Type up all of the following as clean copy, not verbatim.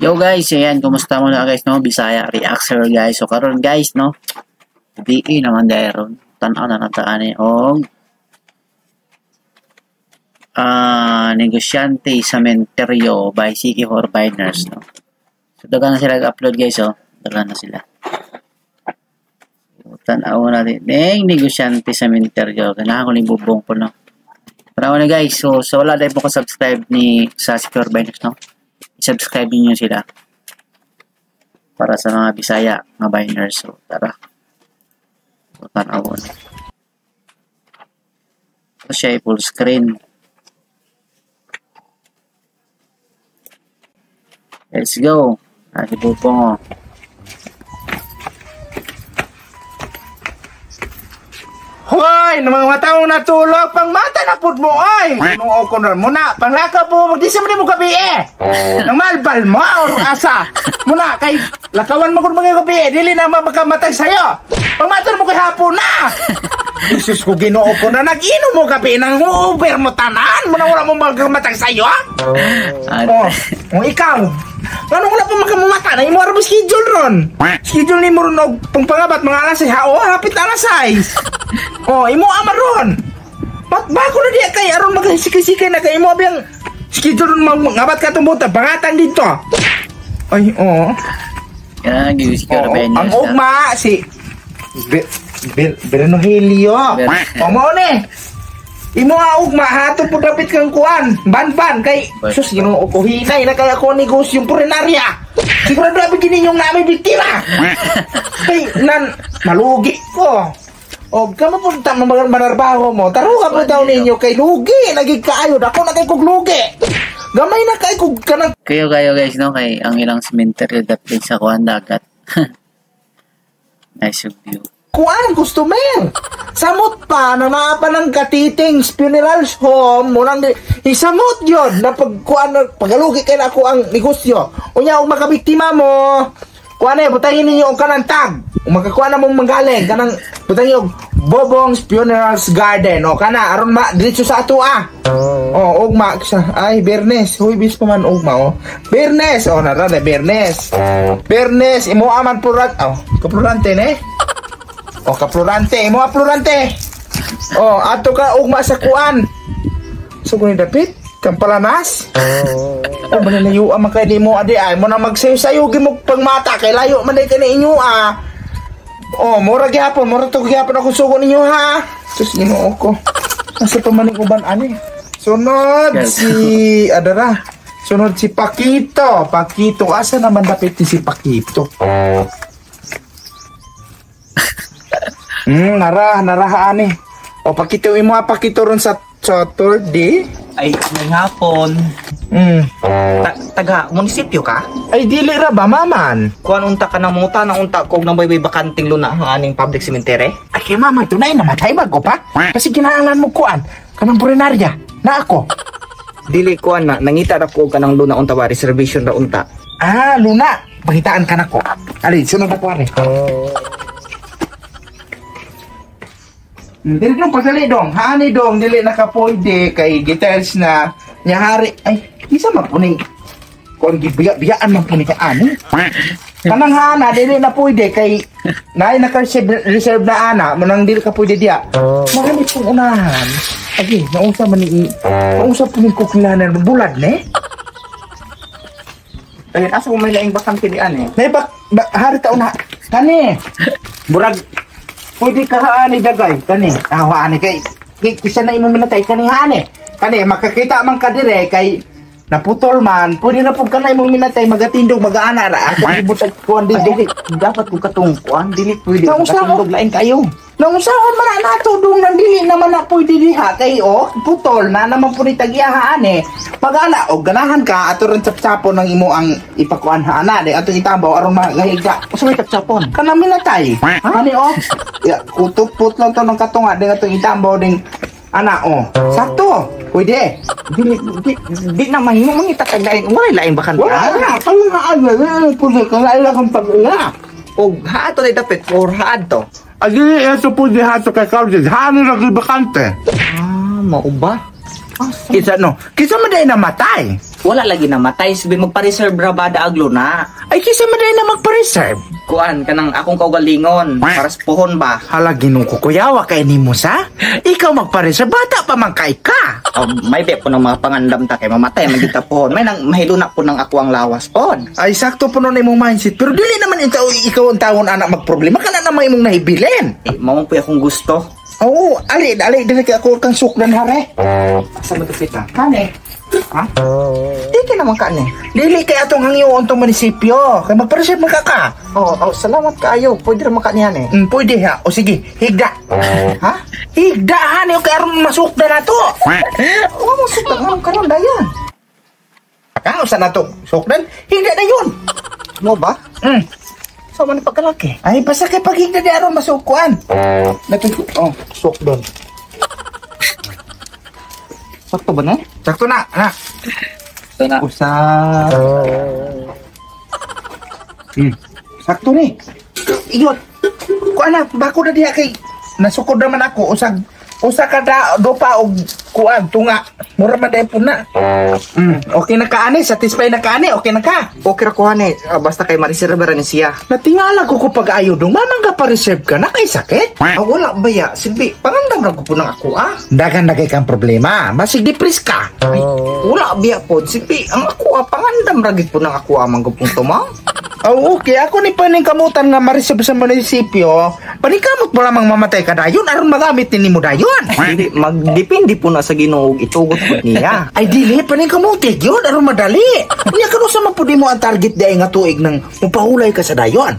Yo guys, ayan, kumusta mo na guys, no? Bisaya Reactor guys. So karon guys, no? Di naman dahil tan-aw na nataan ni og Negosyante Sementeryo by CK4 Biners, no? So daghan na sila upload guys, oh. Daghan na sila. So, tan-aw natin ning Negosyante Sementeryo. Ganahan ko ning bubong ko, no? Tanaw na guys. So wala dahil po ka-subscribe ni sa CK4 Biners, no? Subscribe niyo sila para sa mga Bisaya mga biners. So tara, so, tan-awon so siya full screen. Let's go. Si Bubong, oh. Hoy, ng mga taong natulog, pang mata na pud mo ay. Nung ko na muna, panglaka po, magdisa mo mo gabi eh. Nang malbal mo or asa. Muna kay lakawan mo kun mga gabi eh, dili na makamatay sayo. Pang mata mo kay hapon na. Jesus ko Ginoo ko na nag-inom mo gabi nang over mo tanan, mo na wala mo magkamatay sayo. Oh, oh ikaw. Ngano wala pa makamumata na imo arbo schedule ron. Schedule nimo ron og pangpangabat mga alas 6 ha, oh, hapit alas 6. Oh, imo ama ron. Bat bago na diya kay aron maghisikay-sikay na kay imo abiyang schedule ron mangabat ka tong buta pangatan dito. Ay, oo. Yan, oh, ang ugma si Bernohelio. O mo ni. Imo nga ugma hato po dapit kang kuan, banban kay sus Ginoo ko hinay na kay ako negosyo purinarya. Sigurado abi gini yung nami biktima. Kay nan malugi ko. O kamo punta mo manarbaho mo. Taro ka po daw ninyo kay lugi lagi kaayo dako na kay kog lugi. Gamay na kay kog kanang kayo guys, no, kay ang ilang cemetery dapit sa kuan dagat. Nice view. Kuan customer. Samot pa na naa pa ng katiting funeral home mo nang isamot yon na pagkuan pagalugi kay nako ang negosyo. Unya og makabiktima mo, kuan eh butangin ninyo og kanang tag. Ug makakuan na mong manggaling kanang butangin og Bobong's Funerals Garden o kana aron ma diretso sa ato ah. Oh ugma sa ay Bernes, huy bis pa man ugma oh. Bernes oh nara na Bernes. Bernes imo aman plurat oh kaplurante ne. O kaplurante, imo aplurante. O ato ka ugma sa kuan. So kunin dapit kampalanas. O manalayo man kay nimo adi ay mo na magsayo-sayo gimog pangmata kay layo man day kani inyo ah. O mura gyapon, mura to gyapon ako sugo ninyo ha. Sus Ginoo ko. Asa pa man uban ani? Sunod si adara. Sunod si Pakito. Pakito asa naman dapit ni si Pakito? Nara ani. O Pakito imo Pakito ron sa third day. Ay nanghapon. Taga munisipyo ka? Ay dili ra ba maman? Kuan unta ka nang muta na unta kog nang bay bakanting luna ang aning public cemetery. Ay kay mama tunay namatay bago pa. Kasi kinahanglan mo kuan kanang purinarya na ako. Dili kuan na nangita ra ko kanang luna unta ba reservation ra unta. Ah, luna. Pangitaan ka nako. Ali sunod ako are. Dili dong pagdali dong. Hani dong dili nakapoyde kay gitels na nyahari. Ay, isa man po ni kung gibiya-biyaan man po ni ka ani. Kanang hana dili na pwede kay naay naka-reserve na ana mo nang dili ka pwede diya. Marami pong unahan. Agi, nausa man ni nausa po ni kukilanan bulad ne. Ay, asa ko may laing bakante ni ani. Nay bak hari ta una. Kani. Murag pwede ka haani dagay kani. Awa ani kay kisa na imo minatay kani haani. Kani makakita man ka dire kay naputol man, pwede na pud ka na imong minatay magatindog magaana ra. Ako ibutag kuan dili dapat ko katong kuan dili pwede magatindog lain kayo. Nangusaon man na nato dong nang dili naman na pwede diha kay oh putol na naman pud ni tag-iyahaan eh. Pag-ana og ganahan ka ato ron tsaptsapon ng imo ang ipakuan haana di atong itambaw aron magahiga. Usa may tsaptsapon? Kanang minatay. Ani oh. Ya kutupot lang to ng katunga ding atong itambaw ding ana oh. Sakto. Pwede. Dili di na mahimo mangita kag lain. Wala lain bakante. Wala kang ana pwede ka lain kang pag-ila. Og haato na dapit or haadto. Agi ito po di hato kay Carlos. Hani ra bakante. Ah, mao ba? Kisa no. Kisa man day namatay. Wala lagi namatay, sabi magpa-reserve ra bada aglo na. Ay kinsa man na magpa-reserve? Kuan kanang akong kaugalingon para sa puhon ba. Hala, Ginoo ko, kuyawa kay nimo sa. Ikaw magpa-reserve, bata pa man kay ka. Oh, may be po ng mga pangandam ta kay mamatay man gyud ta pohon. May nang mahiluna po ng ako ang lawas pod. Ay sakto po nun imong mindset, pero dili naman ito ikaw ang tawon anak magproblema kana naman imong nahibilin. Eh, mao po akong gusto. Oo, ali ali dili kay ako kang sukdan hare. Asa man to kita? Kani? Ha? Di ka naman ka ni. Dili kay atong hangyoon tong munisipyo. Kay magpa-reserve man ka ka. Oh, salamat kaayo. Pwede ra man ka niyan eh. Pwede ha. O sige, higda. Ha? Higda ha niyo kay aron masukdan na to. Wa mo sukdan nganong karon dayon. Ka usa na to sukdan, higda na yun. Mo ba? Mm. Sa man pagkalaki. Ay basta kay paghigda di aron masukuan. Nato, oh, sukdan. Sakto ba na? Sakto na, na. Ito na. Usa. Sakto ni. Iyot. Kuan na, bako na diha kay nasukod naman ako usag usa ka da dopa og kuan tunga. Mura man dai po na. Okay na ka ani, satisfy na ka ani, okay na ka. Okay ra ko hani, basta kay ma-reserve ra ni siya. Natingala ko ko pag-ayo dong, mamang ka pa-reserve ka na kay sakit. Ah, wala ba ya? Silbi, pangandam ra ko po ng ako ah. Dagan na kay kang problema, masig depress ka. Ay, wala biya po. Silbi, ang ako ah, pangandam ra gid po ng ako ah, manggupong tumang. Oh, okay. Ako ni paningkamutan nga ma-reserve sa munisipyo. Paningkamot mo lamang mamatay ka dayon aron magamit ni mo dayon. Dili, magdepende po na sa Ginoo og itugot po niya. Ay dili paningkamuti gyud aron madali. Unya kanu sa man pud mo ang target di ay nga tuig nang mupahulay ka sa dayon.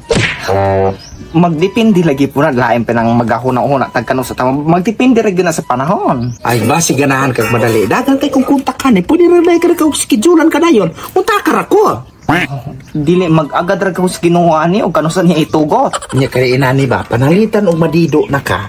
Magdepende lagi po na lain pa nang magahuna-huna tag kanu sa tama. Magdepende ra gyud na sa panahon. Ay basi ganahan kag madali. Dagan kay kung kontak ka ni pwede ra ka og schedulean ka dayon. Unta ka ra ko. Dili mag-agad ra ko sa Ginoo ani og kanu sa niya itugot. Nya kay inani ba panalitan og madido na ka.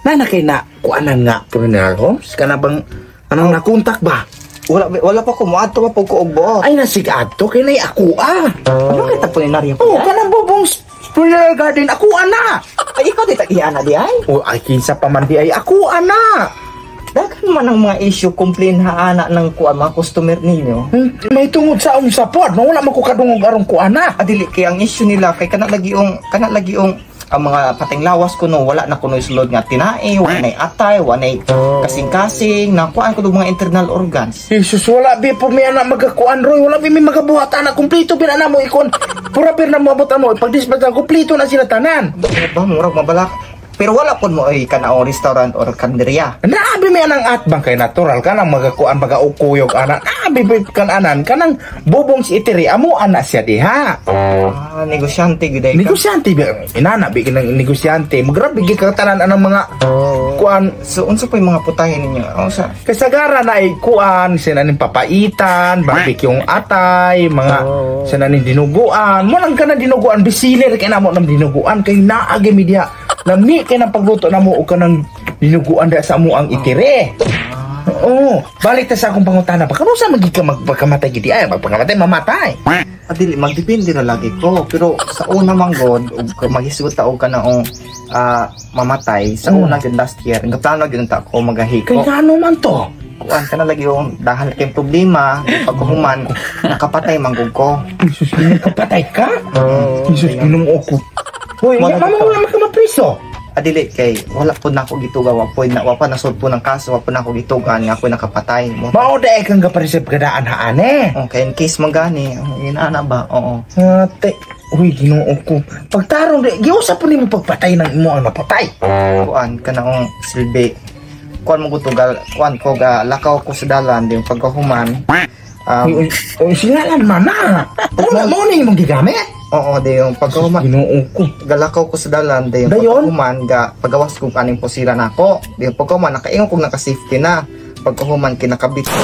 Nana kay na kuanan nga funeral homes kana bang anong nakontak ba? Wala pa ko moadto pa po ko og buot. Ay nasig adto kay nay ako ah. Ano kita po ni Narya? Oh, kanang bubong funeral garden ako ana. Ay ikaw di tag-iya na di ay. Oh, ay kinsa pa man di ay ako ana. Daghan man ang mga issue complain ha ana ng kuan mga customer ninyo. May tungod sa unsa pod, mawala man ko kadungog aron ko ana. Adili kay ang issue nila kay kana lagi ong ang mga pating lawas kuno wala na kuno isulod nga tinae, wala nay atay, wala nay kasing-kasing, na kuan kuno mga internal organs. Jesus, wala bi po may anak magakuan roy, wala bi may magabuhat ana kumpleto bin ana mo ikon. Pura bir na moabot amo, pag dispatch kumpleto na sila tanan. Ba murag mabalak. Pero wala pud mo ay kanaong restaurant or kanderya. Naabi may anang atbang kay natural kanang magakuan baga ukuyog ana. Naabi bi kan anan kanang bubong si itiri amo ana siya diha. Ah, negosyante gyud ay ka. Negosyante bi inana bi kanang negosyante. Magrabe gid ka tanan anang mga kuan. So unsa pa yung mga putahe ninyo? O sa Kasagara na ay kuan sinaning papaitan, barbecue atay, mga sinaning dinuguan. Mo lang kana dinuguan bisiler kay namo nang dinuguan kay naagi mi diha. Lami kay nang pagluto namo og kanang dinuguan da sa amo ang itire. Oo, balik ta sa akong pangutana pa. Kano sa magi ka magpakamatay gidi ay magpakamatay mamatay. Adili magdepende ra lagi ko pero sa una man god og maghisgot ta og kanaong mamatay sa una gyud last year gaplano gyud ta ko magahiko. Kay ngano man to? Kuan kana lagi yung dahil kay problema pagkahuman nakapatay man gud ko. Jesus, nakapatay ka? Jesus, Ginoo ko. Hoy, Wala mama ka. wala man ka mapriso. Adili kay wala po na ako gituga, wa po na wa pa nasod po ng kaso, wa po na ako gitugan nga ako nakapatay mo. Mao dae kang gaparesep gadaan haane. Okay, in case manggani, inaana ba? Oo. Ate, uy, Ginoo ko. Pagtarong di, giusa po nimo pagpatay ng imo ang napatay. Kuan kanaong silbi. Kuan mo gutugal, kuan ko ga lakaw ko sa dalan din pagkahuman. Uy, uy, singalan man na. Ano mo ni imong gigamit? Oo, di yung pagkahuman. Ginoo ko. Galakaw ko sa dalan, di yung Dayon? pagkahuman, ga, pagawas ko aning pusila nako. Di yung pagkahuman, nakaingon kong naka-safety na. Pagkahuman, kinakabit ko.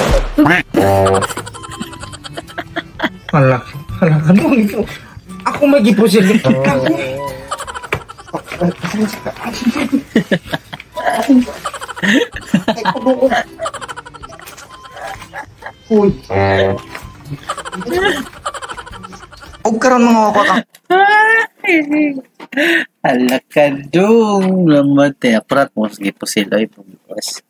Hala, hala, ano ang ito? Ako magipusil. Ako. Uy. Og karon mga wakwa ka. Alakadong lamatay. Aparat mo sige po sila ay pagbukas.